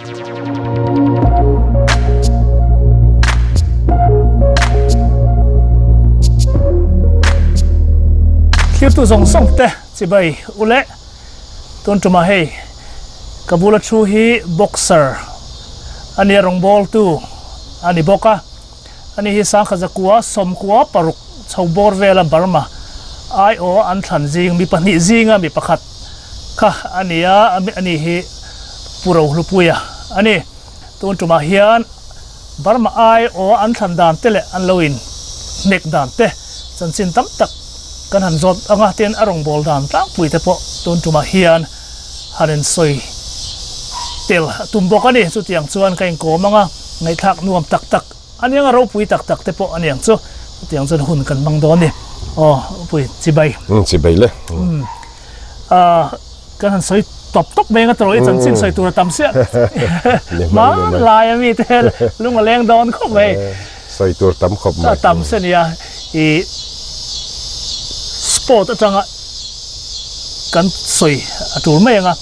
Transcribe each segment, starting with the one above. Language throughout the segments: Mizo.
Thirtu zawng zawng te chibai ule tun tumah hei ka bula thu hi boxer ania rawngbawl tu ani bawk a ani hi sangkhat zakua sawmkua paruk chho bawr vela Burma aiawh an thlan zing mi pahnih zinga mi pakhat kha a ni a, ani hi Pu Rohlupuia a ni. Tun tumah hian Burma aiawh an thlan dan te leh an lo in hnek dan te chanchin tam tak kan han zawt ang a, tin a rawngbâwl dan tlangpui te pawh tun tumah hian han in sawi tel a tum bawk a ni. Chutiang chuan ka inkawm ang a, ngaihthlak nuam tak tak A niang a ropui tak tak te pawh a niang chu chutiang chuan hun kan hmang dawn a ni. Aw pui chibai. Umm chibai le. Umm ah kan han sawi tawp tawp mai anga tawrh i chanchin sawi tur a tam siah. Hmanlai a mi te lung a leng dawn khawp mai. Sawi tur tam khawp mai. A tam se nia i sport atanga kan sawi a tul mai anga.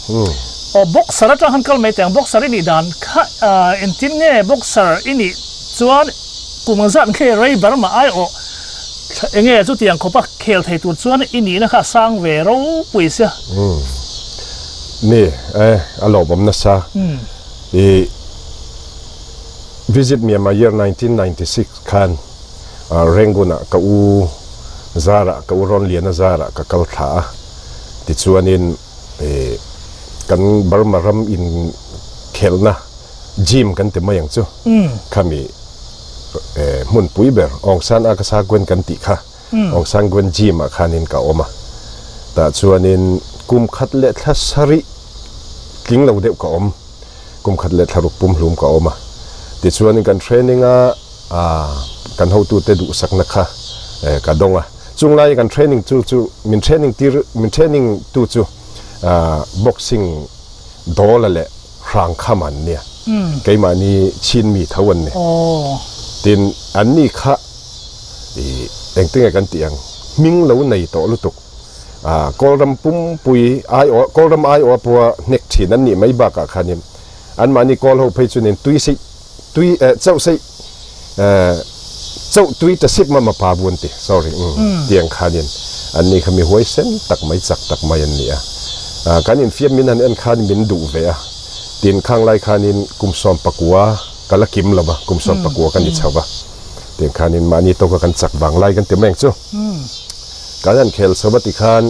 Aw boxer atang khan kal mai teh ang boxer i nih dan kha engtin nge boxer i nih chuan kum ang zat nge rei ber mah ai aw enge chutiang khawpa khel thei tur chuan i nihna kha a sang ve ropui sia. Umm ni e a lawmawm nasa i visit Myanmar year 1996 khan Rangoon ah ka u zarah ka u Rawnliana zarah ka kal thla a tichuanin kan Burma ram in khelhna gym kan ti mai ang chu khami hmunpui ber Aung San a ka sa gwen kan tih kha Aung San Gwen gym ah khanin ka awm a tah chuanin kum khat leh thla sarih tling lo deuh ka awm kum khat leh thla ruk pumhlum ka awm a tichuanin kan training a kan hotute duhsakna kha ka dawng a. Chung lai kan training chu chu min training tir min training tu chu boxing dawla leh hrang kham an nia. Keimahni chin mi tho an ni. Tin an ni kha i engtinge kan tih ang hming lo nei tawh lutuk. Kawlram pumpui aiawh Kawlram aiawh pawha hnek thin an nih mai bakah khanin anmahni kawl ho phei chunin tui seih tui eh chauh sei eh chauh tui ta sip ma pa bu an ti sorry um tiang khanin an ni kha mi huaisen tak mai chak tak mai an ni a kan infiam min han en khan min duh ve a tin khang lai khanin kum sawm pakua ka la kim lo va kum sawm pakua ka ni chho va tiang khanin mahni tawka kan chak vang lai kan ti mai ang chu kan han khel chho va tikhan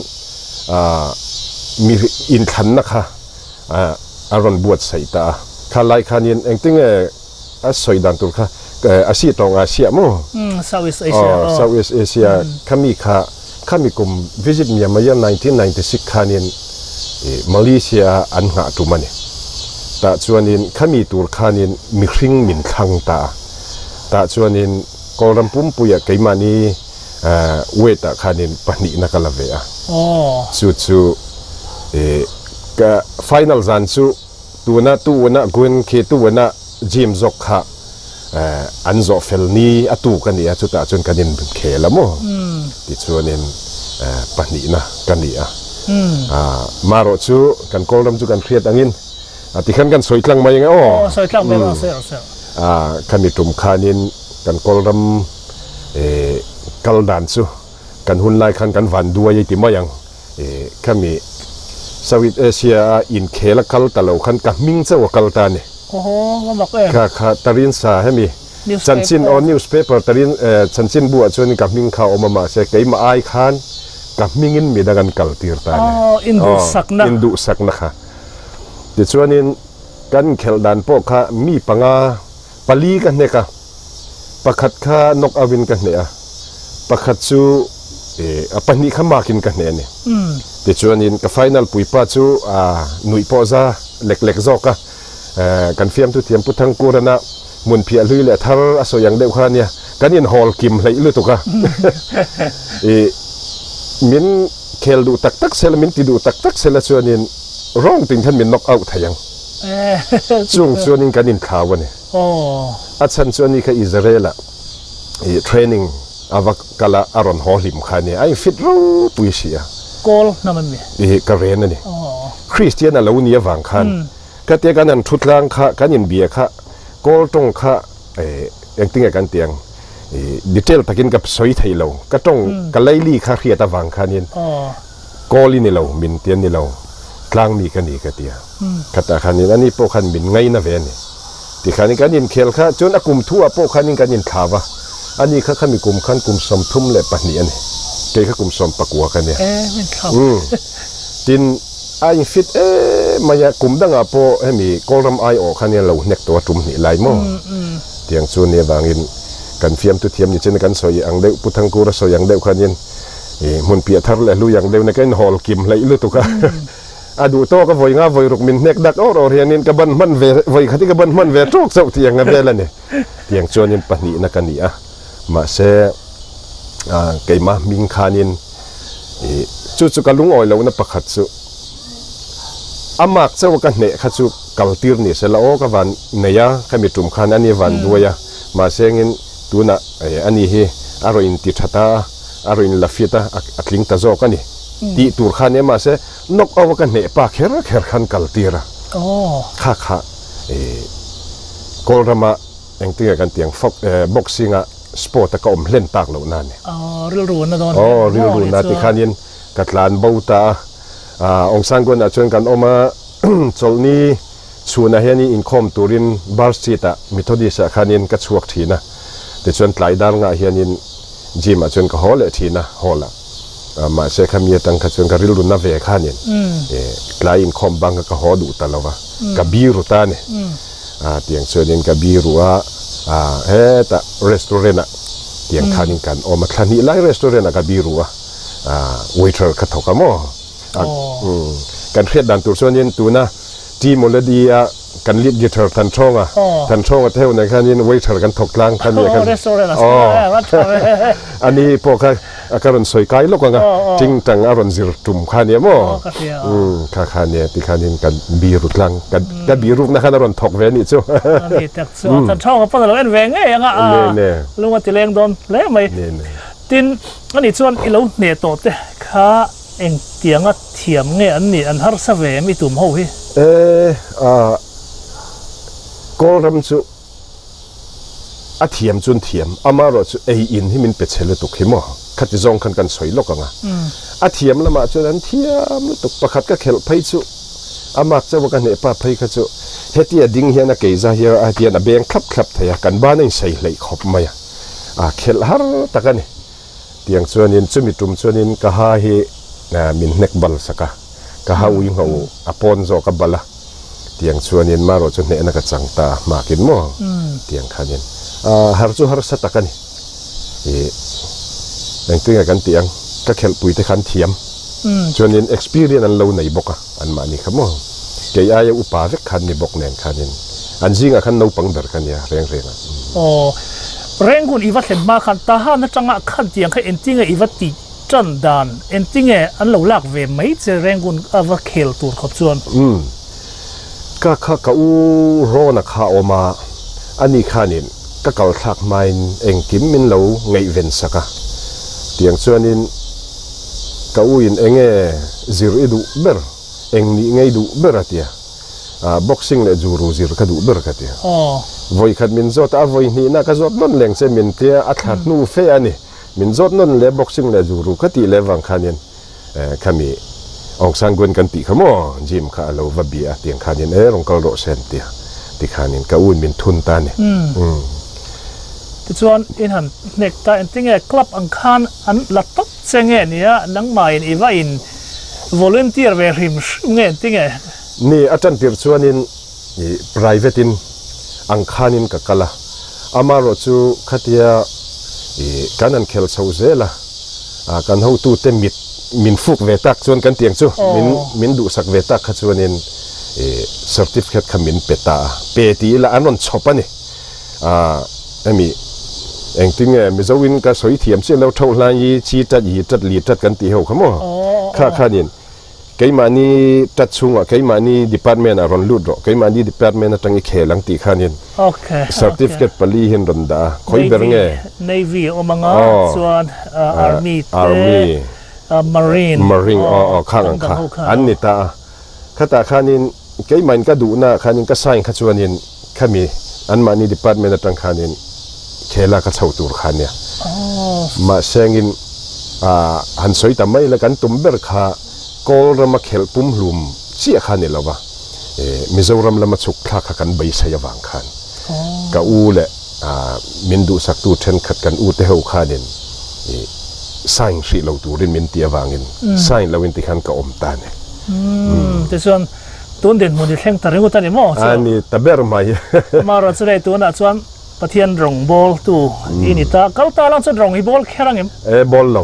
mi inthlanna kha a rawn buatsaih ta a. Kha lai khanin engtinge a sawi dan tur kha a si tawng a siah maw? Southeast Asia. Aw, Southeast Asia khami kha khami kum visit Myanmar year 1996 khanin Malaysia a an nghah tum a ni. Tah chuanin khami tur khanin mihring min thlang ta a. Tah chuanin Kawlram pumpuia keimahni weight ah khanin pahnihna ka la ve a. Chu chu Ka final zan chu tuna tu una Gwen khi tu una gym zawk kha an zawh fel ni a tuk a ni a, chutah chuan kan in khel a maw tichuanin pahnihna ka ni a. Marawh chu kan Kawlram chu kan hriat angin tikhan kan sawi tlang mai ang e aw. Aw sawi tlang mai ang sawi ang sawi ang. Khami tum khanin kan Kawlram kal dan chu kan hun lai khan kan van duai ti mai ang. Khami Southeast Asia a inkhel a kal ta lo khan ka hming chauh a kal ta a ni. Aww, ka mak em. Kha kha tarin sa hemi chanchin aw newspaper tarin chanchin buah chuan ka hming kha a awm a mahse keimah ai khan ka hmingin midang an kal tir ta a ni. Aww, induhsakna. Induhsakna kha. Tichuanin kan inkhelh dan pawh kha mi panga pali ka hnek a. Pakhat kha knock out in ka hneh a, pakhat chu a pahnih kha mark in ka hneh a ni. Tichuanin ka final puipa chu a nuih pawh za lek lek zawk a, kan fiamtu thiam Pu Thangkurana hmun phiah hlui leh thar a sawi ang deuh kha a nia, kan inhawl kim hleih lutuk a. I min khel duh tak tak sela, min ti duh tak tak sela chuanin wrong ting khan min knock out thei ang. Chung chuanin kan inthlau a ni. A chhan chu ani kha Israel-ah i training a va kal a, a rawn haw hlim kha a nia, a in fit ropui si a. Kawl hnam an ni. I ka ren a ni. Christian a lo ni avang khan Khatia kan han thu tlang kha kan inbia kha kawl tawng kha engtinge kan tih ang detail takin ka sawi thei lo. Ka tawng ka laili kha hriat avang khanin kawl i ni lo min ti a ni lo tlang mi ka ni ka ti a. Khatah khanin ani pawh khan min ngaina ve a ni. Tikhanin kan inkhel kha chuan a kum thu ah pawh khanin kan inthlau a, ani kha khami kum khan kum 32 a ni, kei kha kum 19 ka nia. Umm tin a infit em mai a, kum dangah pawh hemi Kawlram aiawh khan hian lo hnek tawh a tum hnih lai maw? Tiang chu nia vangin kan fiamtu thiam ni chin kan sawi ang deuh Pu Thangkura sawi ang deuh khanin hmun piah thar leh hlui ang deuh na ka inhawl kim hleih lutuk a. A duh tawk a vawi nga vawi ruk min hnek dak awr awr hianin ka ban hman ve vawi khat hi ka ban hman ve tawk chauh tih ang a vel a ni. Tiang chuanin pahnihna ka ni a, mahse keimah hming khanin ih chu chu ka lungawi lohna pakhat chu a mark chauh a ka hneh kha chu kal tir ni se la aw ka van nei a khami tum khan ani van duai a, mahse engin tunah ani hi a rawn inti tha ta a, a rawn inla fit a, a tling ta zawk a ni tih tur kha nia mahse Knock out a ka hneh pa kher kher khan kal tir a, kha kha Kawlrama engtinge kan tih ang boxing a sport a ka awm hlen tak loh na a ni. Rilru na dawn hle maw Rilru na tikhanin ka tlan bo ta a, Awngsangkawnah chuan kan awm a, chawlhni chhunah hianin inkhawm turin Bar Street ah Methodist ah khanin ka chhuak thin a, tichuan tlai dar ngah hianin Gym ah chuan ka haw leh thin a, hall ah. Mahse khami atang kha chuan ka rilru na ve khanin tlai inkhawm bang kha ka haw duh ta lo va, ka biru ta a ni. Tiang chuanin ka biru a, hetah restaurant ah tiang khanin kan awm a, thla hnih lai restaurant ah ka biru a, waiter kha thawk a maw. Kan hriat dan tur chuanin tuna Team Oledi a kan lead guitar Thanthonga, Thanthonga te ho nen khanin waiter kan thawk tlang kha nia khan. Ani pawh kha ka rawn sawi kai lawk ang a, ting tang a rawn zir tum kha nia maw? Kha kha nia ti khanin kan biru tlang, ka birukna khan a rawn thawk ve a nih chu. Ani tak chu Thanthonga pawn a lo en ve ngei ang a, lung a ti leng dawn hle mai. Tin, ani chuan i lo hneh tawh te kha Engtianga thiam nge an nih an harsa ve em i tum ho hi? E a Kawlram chu a thiam chuan thiam, amaherawh chu ei in hi min pe chhe lutuk hi maw? Khati zawng khan kan sawi lawk ang a. A thiam lamah chuan an thiam lutuk, pakhat ka khelh phei chu a mak chauh a ka hneh pa phei kha chu hetia ding hian a keiza hi a hetian a beng thlap thlap thei a, kan ban a insei hleih khawp mai a, a khelh har tak a ni. Tiang chuanin chumi tum chuanin ka ha hi min hnek bal sak a, ka ha ui ngho a pawn zawk a bal a, tiang chuanin marawh chu hnehna ka chang ta a, hmakin maw tiang khanin har chu harsa tak a ni. Ih engtinge kan tih ang, ka khelhpui te khan thiam chuanin experience an lo nei bawk a, anmahni kha maw kei aia upa vek khan ni bawk nen khanin an zingah khan naupang ber ka nia reng reng a. Aw, Rangoon i va thlen hma khan Tahan atanga khan tiang kha engtinge i va tih tan dan, engtinge an lo lak ve mai che Rangoon a va khel tur khawp chuan? Umm, ka kha ka u Rawna kha a awm a, ani khanin ka kal thlak hmain engkim min lo ngaihven sak a, tiang chuanin ka u in enge zir i duh ber, eng nih ngei duh ber a tia. Boxing leh juru zir ka duh ber ka ti. Vawi khat min zawt a, a vawi hnihna ka zawt nawn leng che min tia a thla hnu fe a ni. Min zawt nawn leh boxing leh juru ka tih leh vang khanin khami Aung San Guen kan tih kha maw gym kha a lo va bia a tiang khanin e rawn kal rawh se an tia tikhanin ka u in min thun ta a ni. Tichuan in han hnek ta engtinge club ang khan an la tawp che nge nia nangmahin i va in volunteer ve hrim hrim nge engtinge? Ni, a tan tirh chuanin i private in ang khanin ka kal a, amaherawh chu khatia i kan han khel chho zel a, kan hotute mit min fuk ve tak chuan kan tiang chu min min duhsak ve tak kha chuanin i certificate kha min pe ta a, pe ti ila an rawn chhawp a ni. Hemi engtin nge Mizo in ka sawi thiam chiah lo tho hlai i chi tat yi tat li tat kan tih ho kha maw? Kha khanin Keimahni tat chhungah keimahni department ah rawn lut rawh, keimahni department atang i khel ang tih khanin certificate pali hian rawn dah a, khawi ber nge? Navy a awm anga chuan Army te, Marine, Marine aw aw khang ang kha an ni ta a, khatah khanin. Keimahin ka duhna ah khanin ka sign kha chuanin khami anmahni department atang khanin khela ka chho tur kha nia. Mahsengin han sawi ta mai la kan tum ber kha Kawl rama khelh pumhlum chiah kha ni lova, Mizoram lama chhuk thlak kha kan beisei avang khan ka u leh min duhsaktu thenkhat kan u te ho khanin sign hrih lo turin min ti avangin sign loin tikhan ka awm ta a ni. Tichuan tun dinhmun i thleng ta ringawt a ni maw? A ni ta ber mai. Amaherawh chu hei tunah chuan Pathian rawng bawltu i ni ta. Kal ta lang chuan rawng i bawl kher ang em? E bawl lo,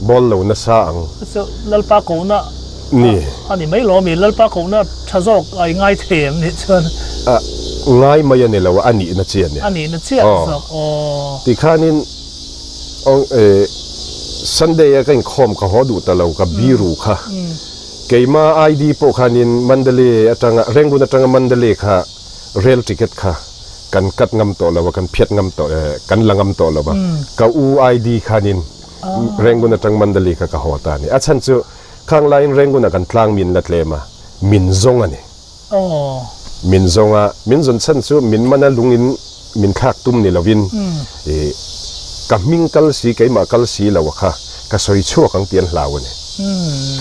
bawl lo nasa ang. Chu Lalpa kohna a ni mai lo ami? Lalpa kohna tha zawk a i ngai thei em nih chuan? A ngai mai a ni lo, a nihna chiah a ni. A nihna chiah zawk aw. Tikhanin Sunday a ka inkhawm ka haw duh ta lo ka biru kha. Keima ID pawh khanin Mandalay atanga Rangoon atanga Mandalay kha rail ticket kha kan cut ngam tawh lo a, kan phiat ngam tawh kan la ngam tawh lo a. Ka u ID khanin Rangoon atang Mandalay kha ka haw ta a ni. A chhan chu khang laiin Rangoon ah kan tlang min la tlem a, min zawng a ni. Min zawng a, min zawn chhan chu min mana lungin min thlak tum ni lovin ka hming kal si keimah kal si lo a kha ka sawi chhuak ang tih an hlau a ni.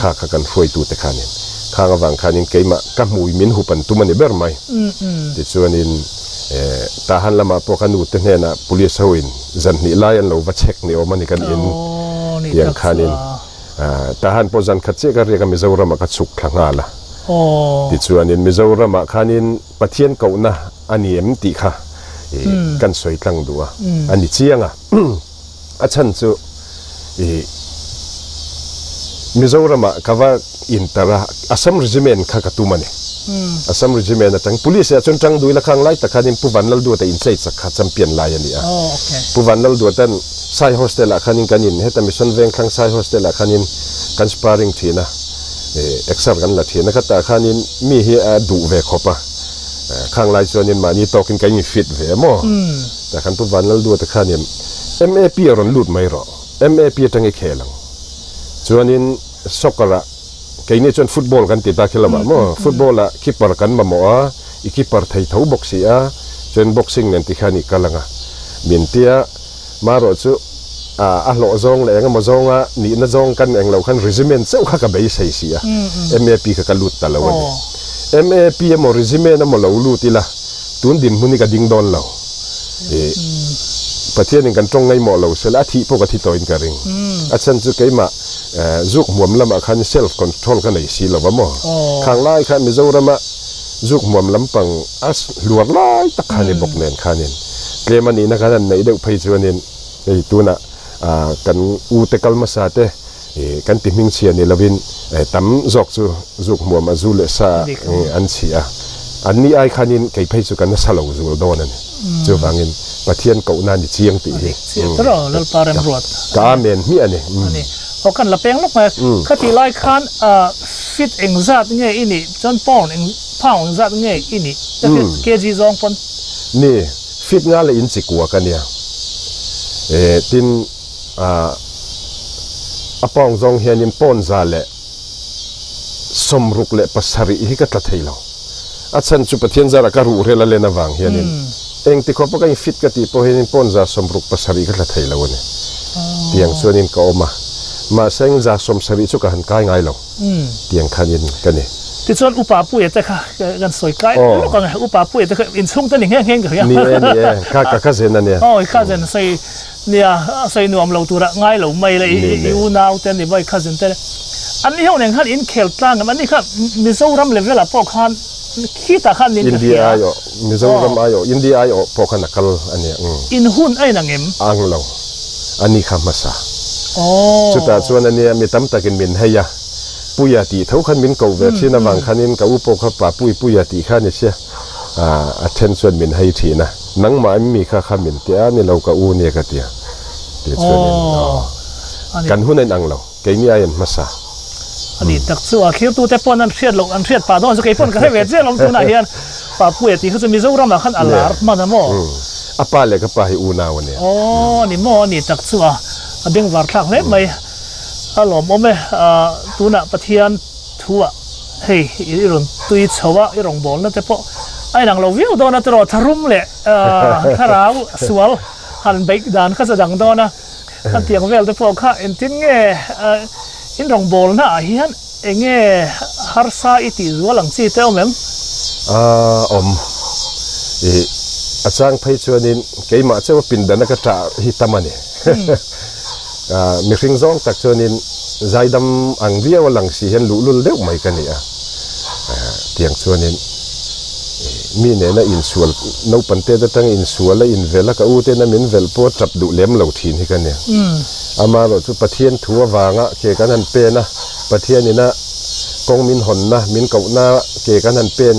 Kha kha kan hruaitute khanin khang avang khanin keimah ka hmui min hup an tum a ni ber mai. Tichuanin Tahan lamah pawh ka nute hnenah police hoin zan hnih lai an lo va check ni awm a ni kan in tiang khanin Tahan pawh zan khat chiah ka riak a Mizoramah ka chhuk thla nghal a. Tichuanin Mizoramah khanin Pathian kohna a ni em tih kha kan sawi tlang duh a, a ni chiang a. A chhan chu i Mizoramah ka va intar a, Assam Regiment kha ka tum a ni. Assam Regiment atang Police ah chuan tang duila khang lai tak khanin Pu Vanlalduata inchei chak kha champion lai a ni a. Pu Vanlalduatan Sai Hostel ah khanin kan in, heta Mission Vengthlang Sai Hostel ah khanin kan sparring thin a, exer kan la thin a, khatah khanin mi hi a duh ve khawp a, khang lai chuanin mahni tawkin kan in fit ve maw? Tah khan Pu Vanlalduata khanin MAP a rawn lut mai rawh, MAP atang i khel ang. Chuanin soccer ah keini chuan football kan ti ta khi lamah maw, football ah keeper kan mamawh a, i keeper thei tho bawk si a, chuan boxing nen tikhan i kal ang a. Min tia marawh chu a hlawh zawng leh engemaw zawnga nihna zawng kan eng loh khan regiment chauh kha ka beisei si a, MAP kha ka lut ta lo a ni. MAP emaw regiment emaw lo lut ila tun dinhmun hi ka ding dawn lo. Ih, Pathianin kan tawng ngaimawh lo sela a thih pawh ka thi tawhin ka ring. A chhan chu keimah zuk hmuam lamah khan self control ka nei si lo va maw. Khang lai khan Mizorama zuk hmuam lampang a hluar lai tak kha ni bawk nen khanin tlem a nihna khan an neih deuh phei chuanin hei tunah kan u te kal hmasa te kan ti hmingchhia ni lovin tam zawk chu zuk hmuam a zu leh sa an chhi a, an ni ai khanin kei phei chu ka nasa lo zul dawn a ni. Chuvangin Pathian kohna a ni chiang tih hi ka amen hmiah a ni. Aw kan la peng lawk mai a, khatih lai khan fit engzat nge i nih chuan pound eng pound engzat nge i nih kg zawng pawn? Ni, fit nga leh inchi kua ka nia. Tin. A pawng zawng hianin pawnza leh 67 hi ka tla thei lo. A chhan chu Pathian zara ka ruhrel a len avang hianin engti khawpa ka infit ka tih pawh hianin pawnza 67 ka tla thei lo a ni. Tiang chuanin ka awm a, mahse eng za 70 chu ka han kai ngai lo. Tiang khanin ka ni. Tichuan Upa Puia te kha kan sawi kai lawk ang e, Upa Puia te kha inchhung te ni nghe nghe ka hria. Ni e, ni e, kha ka cousin a nia. Aw, i cousin sawi. Nia, a sawi nuam lo turah ngai lo mai la, i unau te ni i cousin te an ni ho nen khan in khel tlang em, an ni kha Mizoram level ah pawh khan khitah khan nin ka hria. India aiawh, Mizoram aiawh, India aiawh pawh khan a kal a nia. In hun a inang em? Ang lo, a ni kha hmasa. Chutah chuan a nia mi tam takin min hei a, Puia tih tho khan min koh ve thin avang khanin ka u pawh kha pa Pui Puia tih kha a ni sia. A then chuan min hei thin a, nangmah em mi kha kha min ti a, ni lo ka u nia ka ti a, tih chuanin kan hun a inang lo, keini ai an hmasa. A ni tak chu a thlirtute pawn an hriat loh, an hriat pah dawn chu kei pawn ka hre ve chiah lo tunah hian Papuia tih kha chu Mizoramah khan a lar hman a maw? A pa leh ka pa hi unau a nia. Aw ni maw, a ni tak chu a, a bengvar thlak hle mai, a lawmawm e, tunah Pathian thuah. Hei i rawn tui chho a, i rawngbawlna te pawh a inang lo viau dawn a tiraw tharum leh thlarau sual han beih dan kha chu a dang dawn a, khatiang vel te pawh kha engtin nge in rawngbawlna ah hian eng nge harsa i tih zual ang chi te awm em? A awm. I a chang phei chuanin keimah chauh a pindana ka ṭah hi tam a ni. Mihring zawng tak chuanin zaidam ang viau a lang si hian luhlul deuh mai ka ni a. Tiang chuanin mi nena insual, naupang te atanga insual a invelh a, ka u tena min velh pawh a tap duh lem lo thin hi ka ni. Amaherawh chu Pathian thu avanga ke kan han pen a, Pathianina kawng min hawnna, min kohna ke kan han pen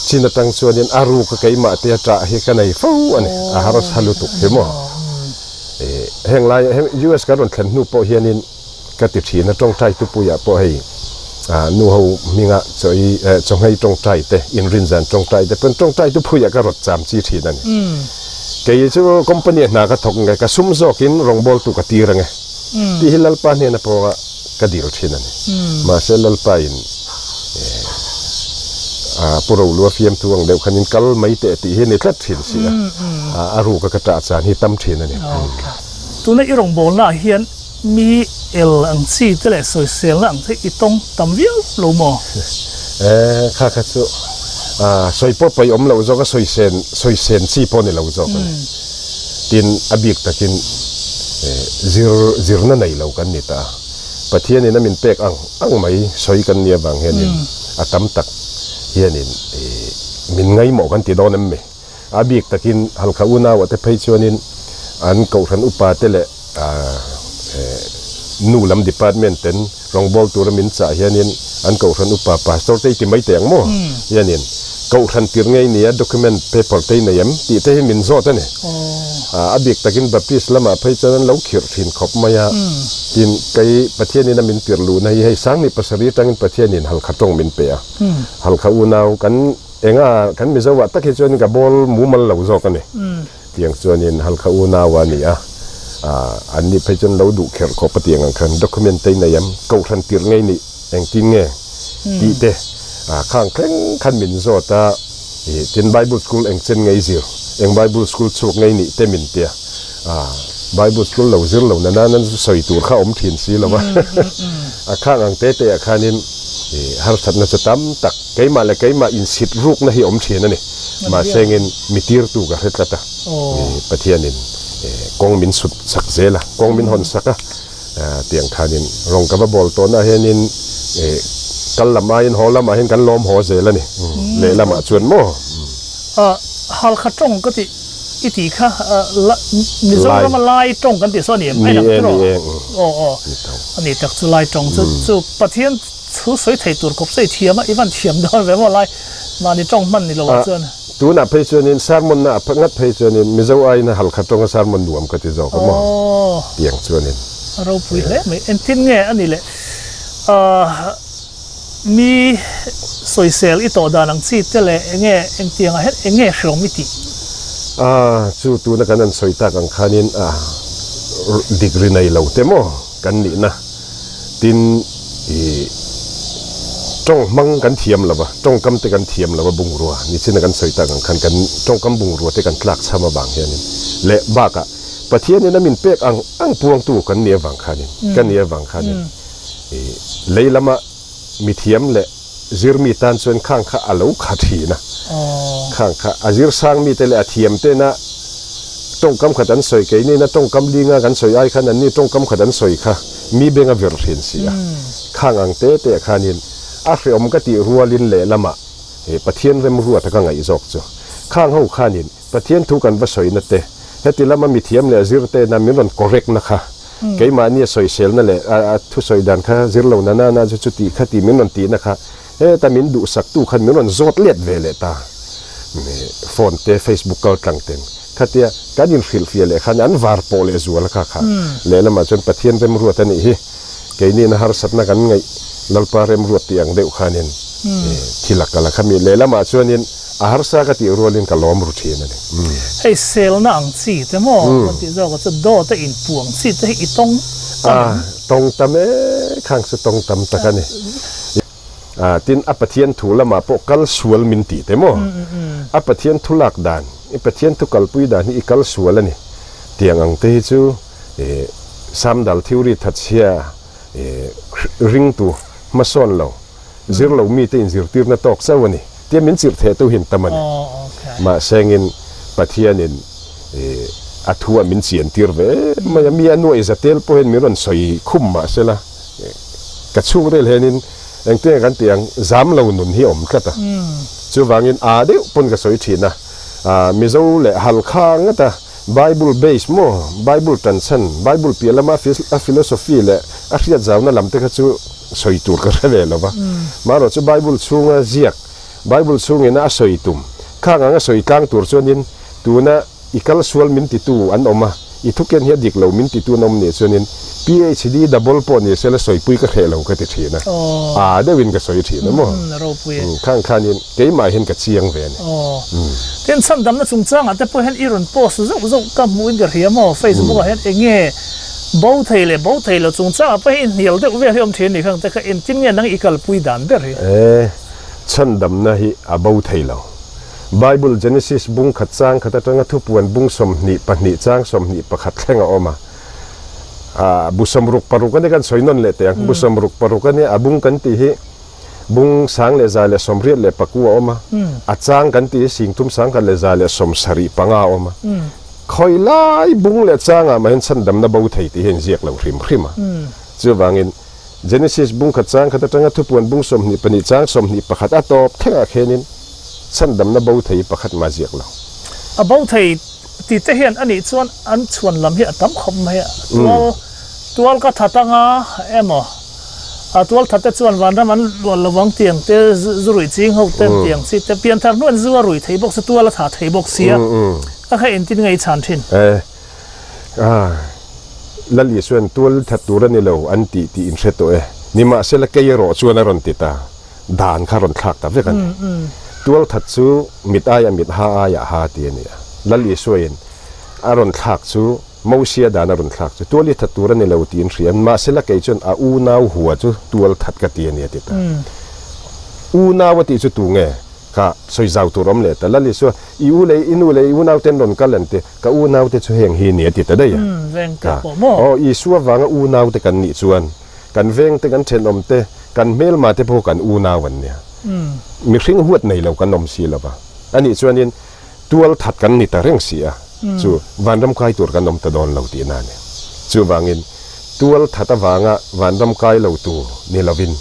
chin atang chuanin a ruk a keimah te a ṭah hi ka nei fo a ni. A harsa lutuk hi maw. Heng lai heng US kan rawn thlen hnu pawh hianin ka ti thin a, tawngtai tupuiah pawh hei nu ho hminga chawi chawnghei tawngtai te, inrinzan tawngtai te pawn tawngtai tupuiah ka rawt cham chi thin a ni. Kei chu company ah hna ka thawk nge, ka sum zawkin rawngbawltu ka tir ange tih hi Lalpa hnena pawha ka dil thin a ni. Mahse Lalpain Pu Rolua fiamtu ang deuh khanin kal mai teh tih hi a ni tlat thin si a, a ruka ka ṭah chan hi tam thin a ni. Tuna i rawngbawlnaah hian mi el ang chi te leh sawiselna ang te i tawng tam viau lo maw? Kha kha chu sawi pawh pawi awm loh zawk a, sawisen sawisen chi pawh ni lo zawk a ni. Tin, a bik takin zir zirna nei lo kan ni ta a, Pathianin a min pek ang ang mai sawi kan nih avang hianin a tam tak hianin min ngaimawh kan ti dawn em mi? A bik takin Halkha unauah te phei chuanin an Kohhran upa te leh nu lam department ten rawngbâwl tura min chah hianin an Kohhran upa Pastor te i ti mai teh ang maw? Hianin Kohhran tir ngei nia document paper te i nei em? tih te hi min zawt a ni. A bik takin Baptist lamah phei chuan an lo khirh thin khawp mai a. Tin, kei Pathianin a min tirh luhna hi hei Sangni pasarih atangin Pathianin Halkha tawng min pe a. Halkha unau kan Enga kan Mizo ah tak hi chuanin ka bawl mumal lo zawk a ni. Tiang chuanin Halkha unau a ni a, an nih phei chuan lo duh kherh khawp a tiang ang khan document te i nei em, kohhran tirh ngei nih engtin nge tih te khang thleng khan min zawt a, tin Bible school eng chen ngei zir, eng Bible school chhuak ngei nih te min tia, Bible school lo zir lo na nan an sawi tur kha awm thin si lo a, a khang ang te te ah khanin harsatna chu tam tak. Keimah leh keimah insit rukna hi awm thin a ni. Mahsengin mi tirtu ka hre tlat a, Pathianin kawng min sut sak zel a, kawng min hawn sak a, tiang khanin rawng ka va bawl tawhnaah hianin kal lam aiin haw lamah hian kan lawm haw zel a ni. Lehlamah chuan maw? Halkha tawng ka tih i tih kha Mizorama Lai tawng kan tih saw a ni em? Ni e, ni e. Aw aw, a ni tak chu Lai tawng chu chu Pathian Chu sawi thei tur kawp sawi thiam a, i van thiam dawn ve maw lai mahni tawng hman ni lo ah chuan. Tunah phei chuanin sermon na ah ngat phei chuanin Mizo aiin a Halkha tawnga sermon nuam ka ti zawk a maw tiang chuanin. A ropui hle mai, engtin nge a ni le mi sawisel i tawh dan ang chi te leh enge engtiang ah hian enge hreawm i tih? Chu tuna kan han sawi tak ang khanin degree nei lo te maw kan nihna. Tin, ih, tawng hmang kan thiam lo va, tawngkam te kan thiam lo va bungrua nichina kan sawi tak ang khan kan tawngkam bungrua te kan tlak chham avang hianin leh bakah Pathianin a min pek ang ang puangtu kan nih avang khanin, ka nih avang khanin ih, lei lama mi thiam leh zirmi tan chuan khang kha a lo kha thin a, khang kha a zir sang mite leh a thiam tena tawngkam khat an sawi keini na tawngkam linga kan sawi ai khan anni tawngkam khat an sawi kha mi beng a vir thin si a, khang ang te te khanin a hreawm ka tih rualin lehlamah Pathian remruata ka ngaih zawk chu khang ho khanin Pathian thu kan va sawina te, heti lama mithiam leh zirtena min rawn correct na kha, keimahnia sawiselna leh a thusawi dan kha zir lo na nana chu chuti kha ti min rawn tihna kha, heta min duhsaktu khan min rawn zawt let ve leh ta. Phone te, Facebook kal tlang ten khatia kan inhrilhfiah leh khan an var pawh leh zual kha kha. Lehlamah chuan Pathian remruat a nih hi, keiniin a harsatna kan ngaih Lalpa remruat tih ang deuh khanin thil a kal a, khami lehlamah chuanin A harsa ka tih rualin ka lawm ru thin a ni. Hei selna ang chi te maw kan tih zawk ah chuan dawt a inpuang chi te hi i tawng tam em? A tawng tam e, khang chu tawng tam tak a ni. Tin, a Pathian thu lamah pawh kal sual min tih te maw? A Pathian thu lak dan, i Pathian thu kalpui dan hi i kal sual a ni. Tiang ang te hi chu Samdal theory thatchhia ringtu hmasawn lo, zir lo mite inzirtirna tawk chauh a ni. Tia min chirh theh tu hin tam a ni. Mahsengin Pathianin a thu ah min chiantir ve mai a, mi a nuaih za tel pawh hian min rawn sawi khum mahsela ka chhungrel hianin engtin nge kan tih ang, zam lo nun hi a awm tlat a. Chuvangin aa deuh pawn ka sawi thin a, Mizo leh Halkha ngata Bible base maw, Bible tanchhan, Bible piah lama a philosophy leh a hriat zauna lam te kha chu sawi tur ka hre ve lo va. Marawh chu Bible chhunga ziak, Bible chhungina a sawi tum, khang anga sawi tlang tur chuanin tuna i kal sual min titu an awm a, i thuken hi a dik lo min titu an awm nih chuanin PHD double pawh ni sela sawipui ka hreh lo ka ti thin a, aa deuhin ka sawi thin a maw? Khang khanin keimah hian ka chiang ve a ni. Tin, chhandamna chungchangah te pawh hian i rawn post zauh zauh ka hmuhin ka hria maw? Facebook ah hian eng nge bo thei leh bo thei lo chungchangah pawh hian inhnial deuh vel hi awm thin a ni khang te kha engtin nge nang i kalpui dan ber hi? E, chhandamna hi a bo thei lo. Bible Genesis bung khat chang khat atanga thupuan bung 22 chang 21 thleng a awm a. A bu 66 a ni kan sawi nawn leh teh ang. Bu 66 a nia a bung kan tih hi bung 1184 a awm a. A chang kan tih hi 3175 a awm a. Khawi lai bung leh changah mah hian chhandamna bo thei tih hi a inziak lo hrim hrim a. Chuvangin Genesis bung khat chang khat atanga thupuan bung 22 chang 21 a tawp thlengah khianin chhandamna bo thei pakhat mah ziak lo. A bo thei ti te hian anih chuan an chhuan lam hi a tam khawp mai a, tual tual ka that anga emaw a tual that te chuan vanram an luah lo ang tiang te zu ruih ching ho ten tiang chi te pianthar hnuain zu a ruih thei bawk si tual a tha thei bawk sia ka kha engtin nge i chhan thin? Lal Isuan tual that tur a ni lo an tih tih in hre tawh e. Nimahsela kei erawh chuan a rawn ti ta. Dan kha rawn thlak ta vek a ni. Tual that chu mit aia mit ha aia ha ti a ni a. Lal Isuain a rawn thlak chu Mosia dan a rawn thlak chu tual i that tur a ni lo tih in hria. Nimahsela kei chuan a unau hua chu tual that ka ti a ni a ti ta. Unau a tih chu tu nge? Ka sawi zau tur awm leh ta. Lal Isua, I u leh i nu leh i unau ten rawn kal an ti. Ka unau te chu heng hi ni a ti ta daih a. Veng te pawh maw? Aw, Isua vanga unau te kan nih chuan kan veng te, kan thenawm te, kan hmelma te pawh kan unau an nia. Mihring huat nei lo kan awm si lo va. Anih chuanin tual that kan ni ta reng si a, chu vanram kai tur kan awm ta dawn lo tihna a ni. Chuvangin tual that avanga vanram kai lo tur ni lovin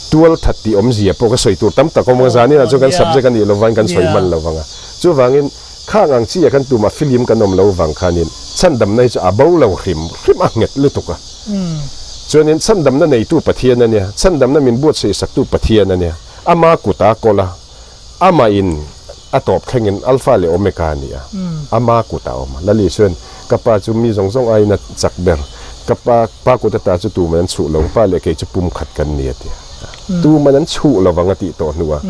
tual that tih awmzia pawh ka sawi tur tam tak awm ang a, zaninah chuan kan subject a nih lovangin kan sawi hman lovang a. Chuvangin khang ang chi ah khan tumah film kan awm lo vang khanin chhandamna hi chu a bo lo hrim hrim a nghet lutuk a. Chuanin chhandamna neitu Pathian a nia, chhandamna min buatsaih saktu Pathian a nia, ama kuta kawl a, Amah in a tawp thlengin Alpha leh Omega a ni a, ama kut a awm a. Lali chuan, Ka pa chu mi zawng zawng aiin a chak ber, ka pa pa kut ata chu tuman an chhuh lo, pa leh kei chu pum khat kan ni a ti a. Tuman an chhuh lo vang a tih tawh hnuah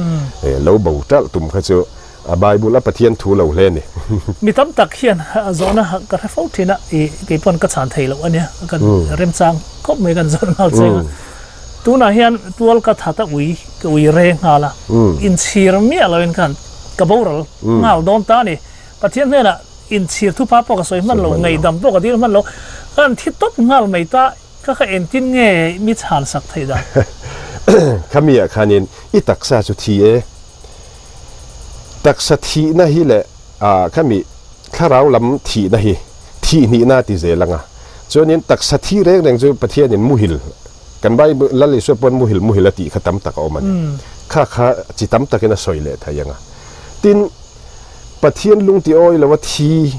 lo bo ṭalh tum kha chu a Bible a Pathian thu lo hle a ni. Mi tam tak hian zawhna ka hre fo thin a, i kei pawn ka chhan thei loh a nia, kan remchang khawp mai kan zawrh nghal cheng a. Tunah hian tual ka that a ui ka ui re nghal a, inchhir miah loin khan ka boral nghal dawn ta a ni. Pathian hnenah inchhir thupa pawh ka sawi hman lo, ngaihdam pawh ka dil hman lo, ka han thi tawp nghal mai ta, ka kha engtin nge mi chhan sak theih dan? Khami ah khanin i taksa chu thi e, taksa thihna hi leh khami thlarau lam thihna hi thihhnihna a ti zel ang a, chuanin taksa thi reng reng chu Pathianin muhil Kan Bible Lal Isua pawn muhil muhil a tih kha tam tak a awm a ni. Kha kha chi tam takin a sawi leh thei ang a. Tin, Pathian lung ti awi lo a thi,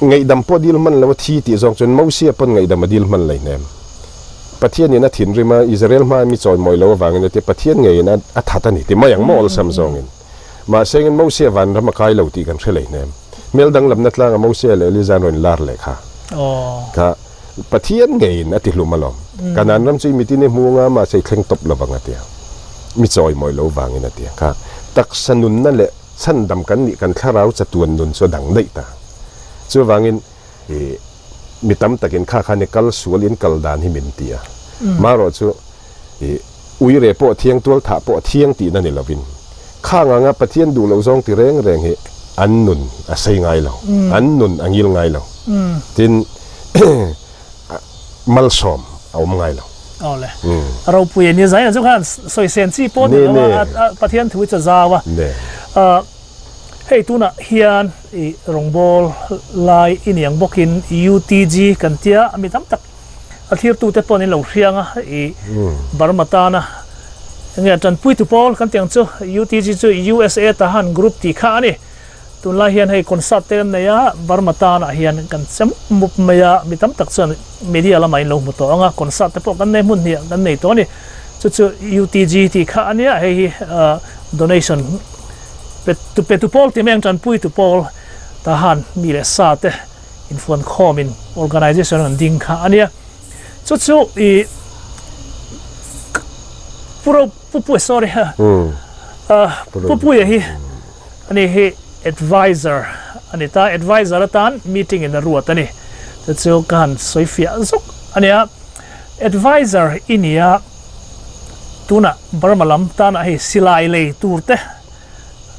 ngaihdam pawh dil hman lo a thi tih zawng chuan Mosia pawn ngaihdam a dil hman lei hnem. Pathianin a thinrim a, Israel hmaa mi chawimawi lo avangin a ti, Pathian ngeiin a that a ni ti mai ang maw awlsam zawngin. Mahse engin Mosia vanram a kai lo tih kan hre lei hnem. Hmel danglamna tlanga Mosia leh Eliza an rawn lar leh kha. Kha. Pathian ngeiin a ti hlum alawm. Kanan ram chu i mitin i hmu anga mahse i thleng tawp lo vang a ti a. Mi chawimawi lo vangin a ti a. Kha taksa nunna leh chhandam kan nih kan thlarau chatuan nun chu a dang daih ta. Chuvangin i mi tam takin kha khan i kal sual in kal dan hi min ti a. Marawh chu i. Uire pawh thiang tual thah pawh thiang tihna ni lovin khang anga Pathian duh loh zawng ti reng reng hi an nun a sei ngai lo, an nun a ngil ngai lo. Tin, malsawm a awm ngai lo. Awle. Ropui a ni zaina chu khan sawi sen chi pawh ni lo a, Pathian thu hi chu zau a. Hei tunah hian i rawngbâwl lai i niang bawkin UTG kan tia mi tam tak a thlirtute pawh an inlo hriang a, i Burma tana enge tanpuitu pawl kan tih ang chu UTG chu USA Tahan Group tih kha a ni. Tunlai hian hei concert te kan nei a, Burma tanah hian kan che mup mup mai a, mi tam tak chuan media lamah in lo hmu tawh ang a, concert te pawh kan nei hmun hnih kan nei tawh a ni. Chu chu UTG tih kha a nia, hei hi donation pe pe tu pawl tih mai ang tanpui tu pawl Tahan mi leh sa te infuan khawmin organization an ding kha a nia. Chu chu i Pu Ro Pu Puia sorry Pu Puia hi ani hi adviser a ni ta, adviser atan meeting in a ruat a ni. Chu chu ka han sawi fiah zawk a nia. Adviser i nia tunah Burma lam tanah hei silai lei tur te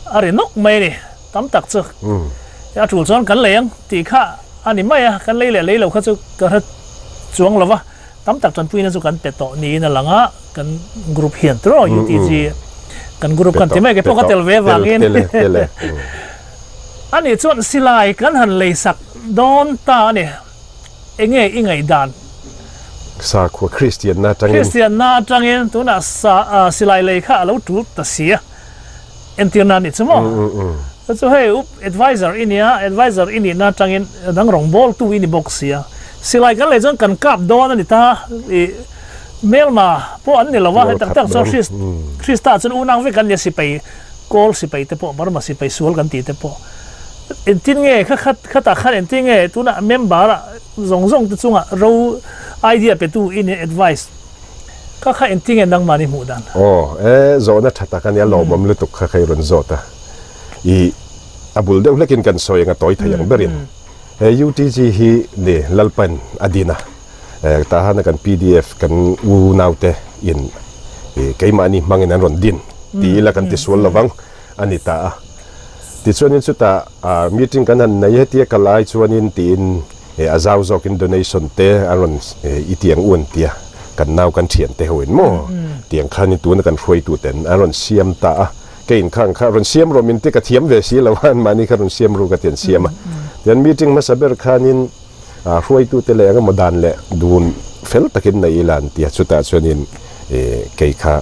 a ri nawk mai a ni. Tam tak chu a tul chuan kan lei ang tih kha a ni mai a, kan lei leh lei lo kha chu ka hre chuang lo va, tam tak tanpuina chu kan pe tawh niin a lang a, kan group hian tiraw UTG kan group khan ti mai ke pawh ka tel ve avangin a nih chuan silai kan han lei sak dawn ta a ni, enge i ngaihdan? Sakhua Kristianna atangin. Kristianna atangin tunah sa silai lei kha a lo tul ta si a. Entir na nih chu maw? Chu chu hei up adviser i nia, adviser i nihna atangin dang rawngbâwl tu i ni bawk sia. Silai kan lei chuan kan kap dawn a ni ta, i hmelma pawh an ni lo a, hei tak tak chuan Krista chuan unang vek an nia sipai kawl sipai te pawh Burma sipai sual kan tih te pawh. Engtin nge kha khat khatah khan engtin nge tunah member ah zawng zawng te chungah ro idea petu i nia advice. Ka kha engtin nge nangmahni hmuh dan? Aw, e, zawhna tha tak a nia, lawmawm lutuk kha kha i rawn zawt a. I, a bul deuh hlekin kan sawi ang a tawi thei ang berin. He UTG hi ni Lalpan a din a, e, tahana kan pdf kan u naute in i keimahni hmangin an rawn din ti ila kan tisual lovang a ni ta a. Tichuanin chutah meeting kan han nei hetia ka lai chuanin tiin E a zau zawkin donation te a rawn i tiang u an tia, kan nau kan thian te ho in maw tiang khan in tuna kan hruaitu ten an rawn siam ta a, ka in khang kha rawn siam rawh min ti ka thiam ve si lo a, anmahni kha rawn siam ru ka ti an siam a. Tian meeting hmasa ber khanin hruaitu te leh eng emaw dan leh dun fel takin nei ila an tia, chutah chuanin kei kha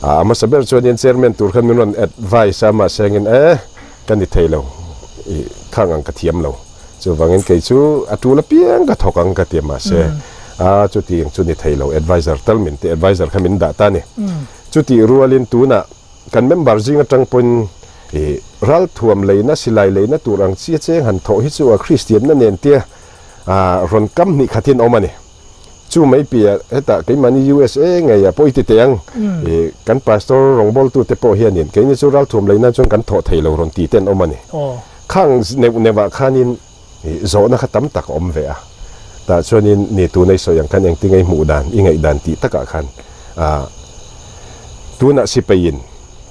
a hmasa ber chuanin chairman tur khan min rawn advice a, mahse angin e ka ni thei lo, i khang ang ka thiam lo. Chuvangin kei chu a tul apiang ka thawk ang ka ti a mahse a chuti ang chu ni thei lo adviser tal min ti adviser kha min dah ta a ni. Chutih rualin tunah kan member zing atang pawhin i ralthuam leina silai leina tur ang chi a cheng han thawh hi chu a Kristianna nen tia rawn kam hnih khatin awm a ni. Chu mai piah hetah keimahni USA ngei a pawi ti teh ang i kan pastor rawngbawltute pawh hianin keini chu ralthuam leina chuan kan thawh thei lo rawn ti ten awm a ni. Khang neuh neuhah khanin zawhna kha tam tak a awm ve a, tah chuanin ni tuna i sawi ang khan engtin nge i hmuh dan, i ngaih dan tih takah khan tunah sipaiin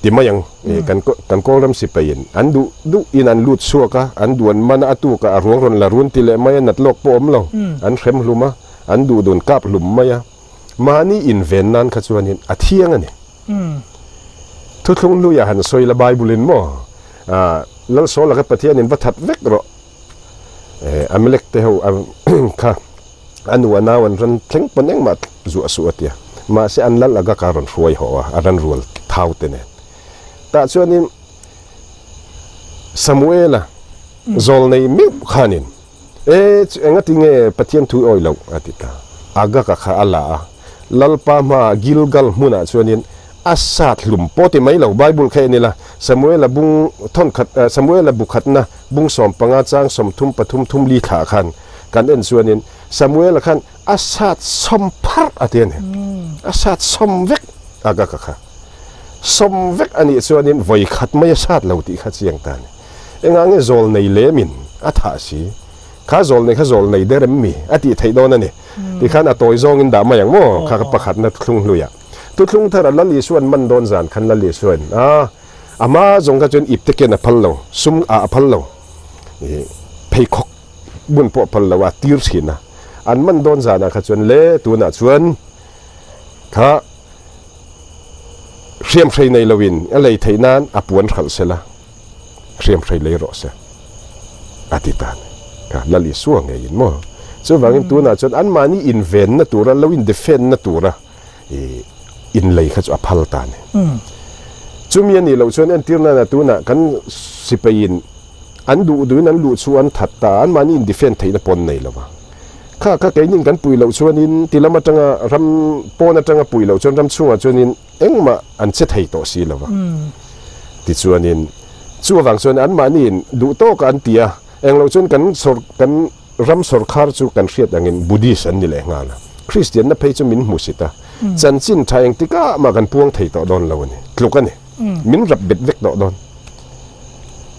ti mai ang, kan kan Kawlram sipaiin an duh duh in an lut chhuak a, an duan man a, a tukah a ruang rawn la run ti leh mai a, nat lawk pawh awm lo, an hrem hlum a, an duh dun kap hlum mai a, mahni inven nan kha chuanin a thiang a ni. Thuthlung hluiah han sawi la Bible in maw? Lal Saul laka Pathianin va that vek rawh. Amalek te ho kha a nu a nau an ran thleng pawn engmah zuah suh a tia. Mahse an lal Agag a rawn hruai haw a, a ran rual thau te nen. Tah chuanin Samuela zawlnei meuh khanin E, engati nge Pathian thu i awih loh? a ti ta. Agag-a kha a la a, Lalpa hmaah Gilgal hmunah chuanin a sat hlum pawh ti mai lo. Bible kha en ila, Samuela bung thawn khat, Samuela bu khatna bung 15 chang 33 thum li thlah khan kan en chuanin Samuela khan a sat sawm pharh a ti a ni. A sat sawm vek Agag-a kha. Sawm vek a nih chuanin vawi khat mai a sat lo tih kha chiang ta a ni. Engah nge zawl nei lemin a thah si? Kha zawl nei kha zawl nei der em mi? A tih theih dawn a ni. Tikhan a tawi zawngin dah mai ang maw? Kha ka pakhatna thlung hluiah. Thuthlung thara Lal Isuan man dawn zan khan Lal Isuan a ama zawng kha chuan ipte ken a phal lo, sum ah a phal lo, pheikhawk bun pawh a phal lo a tir thin a. An man dawn zanah kha chuan le tunah chuan kha hriamhrei nei loin a lei theih nan a puan hralh sela hriamhrei lei rawh se a ti ta ni. Kha Lal Isua ngeiin maw? Chuvangin tunah chuan anmahni invenna tura lo in defend na tura inlei kha chu a phal ta ni. Chumi a nih loh chuan entir nana tunah kan sipaiin an duh duhin an luh chu an that ta a, anmahni in defend theihna pawn nei lo va. Kha kha keinin kan pui loh chuanin ti lam atanga ram pawn atanga pui loh chuan ram chhungah chuanin engmah an che thei tawh si lo va. Tichuanin chu avang chuan anmahniin duh tawkah an ti a, engloh chuan kan sawr kan ram sawrkhar chu kan hriat angin Buddhist an ni leh nghal a, Kristianna phei chu min hmusit a, chanchin tha engtikah mah kan puang thei tawh dawn lo a ni, tluk a ni, min rap bet vek tawh dawn.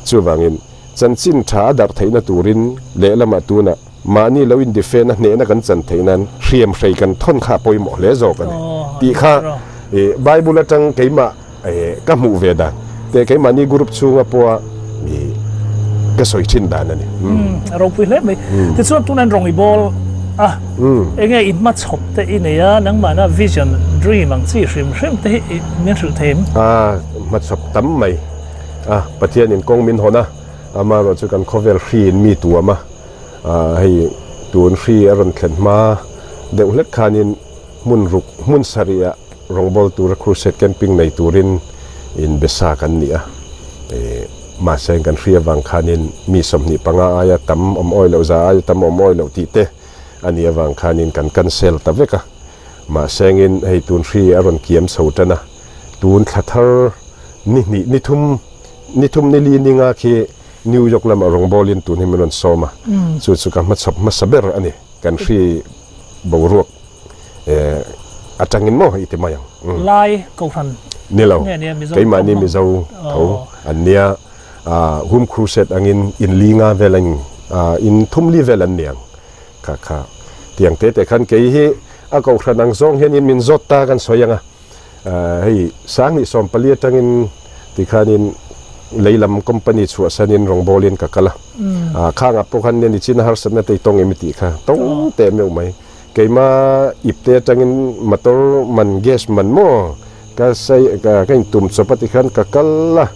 Chuvangin chanchin tha a darh theihna turin lehlamah tunah mahni lo indefend a hnehna kan chan theih nan hriam hrei kan thawn kha a pawimawh hle zawk a ni tih kha Bible atang keimah ka hmuh ve dan te keimahni group chhunga pawha ka sawi thin dan a ni. A ropui hle mai. Tichuan tunah rawng i bawl a, enge i hmachhawp te i nei a, nangmahna vision, dream ang chi hrim hrim te hi min hrilh thei em? A hmachhawp tam mai a, Pathianin kawng min hawn a, amaherawh chu kan khawvel hriin mi tuam a, hei tun hri a rawn thlen hma deuh hlek khanin hmun ruk hmun sarih ah Rawngbawl tura crusade camping nei turin in besa kan ni a, mahse kan hri avang khanin mi 25 aia tam awm awi loh, za aia tam awm awi loh tih te a nih avang khanin kan cancel ta vek a. Mahse engin hei tun hri a rawn kiam chho tan a, tun thla thar ni hnih ni thum ni thum ni li ninga khi New York lamah rawngbawlin tun hi min rawn sawm a, chu chu ka hmachhawp hmasa ber a ni, kan hri boruak. Atangin maw i ti mai ang. Lai Kohhran Ni lo, keimahni Mizo tho an nia. Home Crusade angin in li nga vel an in thum li vel an ni ang. Kha kha tiang te te khan kei hi a Kohhran ang zawng hianin min zawt ta kan sawi ang a. Hei Sanghnih 14 atangin tikhanin leilam company chhuahsanin rawngbawlin ka kal a. Khangah pawh khan nia nichin a harsatna te i tawng em i tih kha tawng teh meuh mai. Keima ipte atangin motor man gas man maw ka sai ka intum chawp a tikhan ka kal a,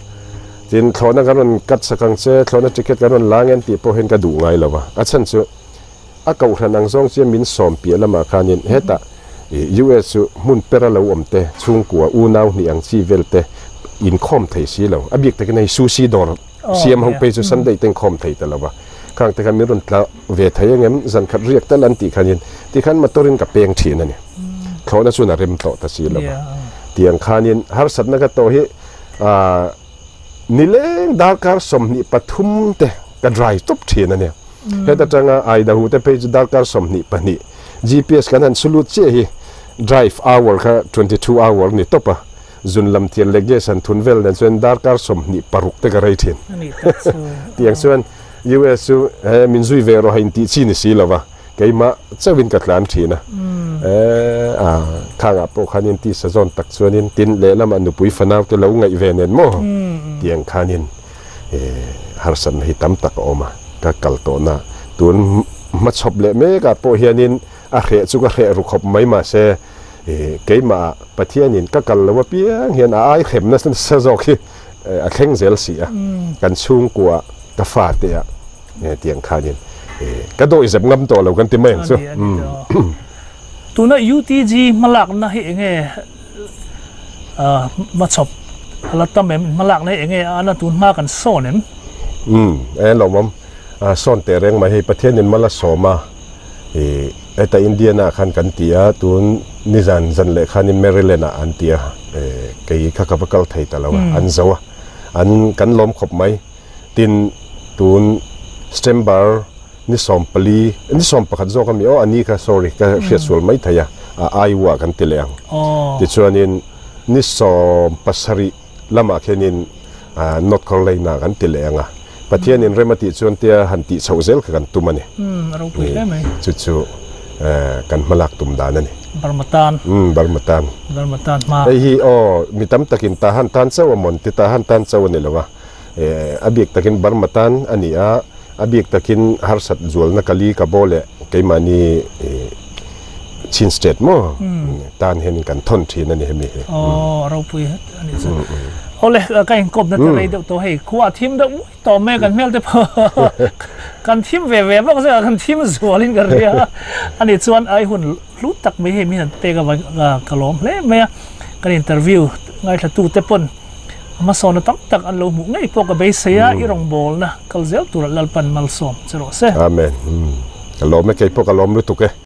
tin thlawhna kan rawn cut sak ang che, thlawhna ticket kan rawn la ang em tih pawh hian ka duh ngai lo a, a chhan chu a kohhran ang zawng chian min sawm piah lamah khanin hetah US chu hmun pera lo awm te chhungkua unau hnih ang chi vel te inkhawm thei si lo, a bik takin hei sushi dawr siam ho phei chu Sunday te inkhawm thei ta lo va, khang te khan min rawn tla ve thei ang em, zan khat riak tal an tih khanin tikhan motor in ka peng thin a ni. Thlawhna chuan a rem tawh ta si lo va. Tiang khanin harsatna ka tawh hi nileng darkar 23 te ka dry tawp thin a ni. Heta tanga Idaho te phei chu darkar 22 GPS kan han sulut chiah hi drive hour kha 22 hour ni tawp a. Zun lam thian leh gas han thun vel nen chuan darkar 26 te ka rei thin. Tiang chuan US chu he min zui ve rawh ha intih chi ni si lo va, keimah chauhin ka tlan thin a. A khangah pawh khanin tisa zawn tak chuanin tin lehlamah nupui fanau te lo ngaih ve nen maw tiang khanin harsatna hi tam tak a awm a, ka kal tawhna tun hmachhawp leh mekah pawh hianin a hreh chu ka hreh ru khawp mai mahse Keimah Pathianin ka kal lo apiang hian a ai hrem nasa zawk hi a thleng zel si a, kan chhungkua ka fate ah tiang khanin ka dawih zep ngam tawh lo kan ti mai ang chu. Tuna UTG hmalakna hi enge hmachhawp a la tam em? Hmalakna hi enge a na tun hma kan sawn em? E lawmawm sawn teh reng mai hei Pathianin mal a sawm a. Heta Indiana ah khan kan ti a, tun nizan zan leh khanin Maryland ah an ti a, kei kha ka va kal thei ta lo a, an zo a, an kan lawm khawp mai. Tin, tun September ni 14, ni 11 zawk ami aw, a ni kha sorry ka hriat sual mai thei a, Iowa kan ti leh ang. Tichuanin ni 17 lamah khianin North Carolina kan ti leh ang a, Pathianin rem a tih chuan tia han tih chhoh zel kha kan tum a ni. A ropui hle mai. Chu chu kan hmalak tum dan a ni. Burma tan. Umm Burma tan. Burma tan hma. Hei hi aw mi tam takin Tahan tan chauh a mawn ti Tahan tan chauh a ni lo a, a bik takin Burma tan a ni a, a bik takin harsat zualna Kali ka bo leh keimahni Chin state maw tan hianin kan thawn thin a ni hemi hi. Aw a ropui a nih chu. Awle ka inkawpna te rei deuh tawh hei khua a thim deuh muai tawh mai a kan hmel te pawh kan thim ve ve bawk zek a kan thim zual in ka ria a nih chuan ai hun hlu tak mai hei min han pek avang ka lawm hle mai a kan interview ngaithla tu te pawn hmasawnna tam tak an lo hmuh ngei pawh ka beisei a i rawngbawlna kal zel tura Lalpan malsawm che rawh se. Amen. Ka lawm e keipawh ka lawm lutuk e.